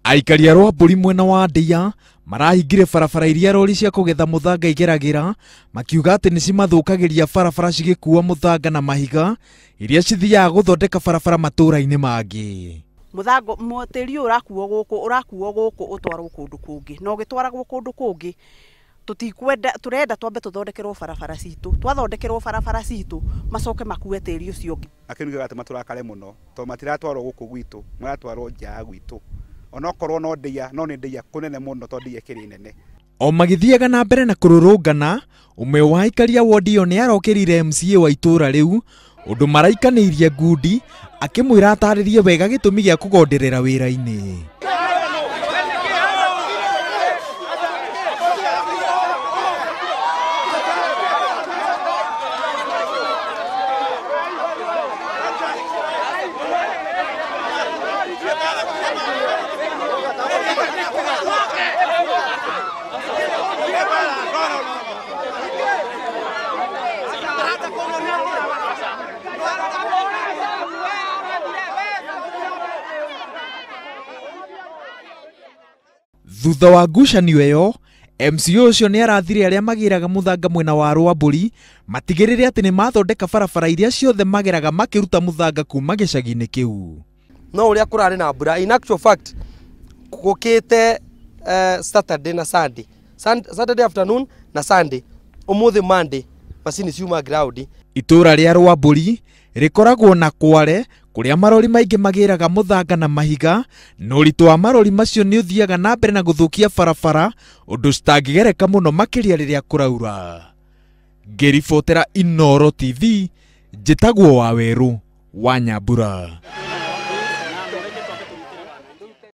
Aikari a Rwambũri mwena wa Ndĩa marahingire barabara iria rori cia kũgetha mũthanga igeragĩra, makiuga atĩ nĩ cimathũkagĩria barabara cigĩkua mũthanga na mahiga iria cithiaga gũthondeka barabara matũũra-inĩ mangĩ. Mũthango tĩri ũyũ ũrakuo gũkũ, ũrakuo gũkũ ũtwarwo kũndũ kũngĩ, na ũgĩtwaragwo kũndũ kũngĩ tũtikwenda, tũrenda twambe tũthondekerwo barabara citũ, twathondekerwo barabara citũ macoke makue tĩri ũcio ũngĩ. Akĩu gĩgatũma tũrakare mũno tondũ matiratwarwo gũkũ gwitũ, maratwarwo nja ya gwitũ. Onokorwo no ndĩa, no nĩ ndĩa kũnene mũno tondũ ndĩa ĩkĩrĩ nene. O magĩthiaga na mbere na kũrũrũngana, ũmwe wa aikari a wodi ĩyo nĩ arokĩrire MCA wa itũũra rĩu ũndũ maraikanĩirie ngundi, akĩmwĩra atarĩrie wega gĩtũmi gĩa kũgonderera wĩra-inĩ. Thutha wa ngucanio ĩyo, MCA ũcio nĩ arathire arĩa magĩraga mũthanga mwena wa Rwambũri matigĩrĩre atĩ nĩ mathondeka barabara iria ciothe mageraga makĩruta mũthanga kuma gĩcagi-inĩ kĩu. No ũrĩa kũrarĩ na mbura, in actual fact gũkĩte Saturday na Sunday, Saturday afternoon na Sunday, ũmũthĩ Monday macini ciuma ground. Itũũra rĩa Rwambũri rĩkoragwo na kware kũrĩa marori maingĩ magĩraga mũthanga na mahiga, na ũritũ wa marori macio nĩ ũthiaga na mbere na gũthũkia barabara ũndũ citangĩgereka mũno makĩria rĩrĩa kũraura. Ngĩribotera Inooro TV, njĩtagwo Wawerũ wa Nyambura.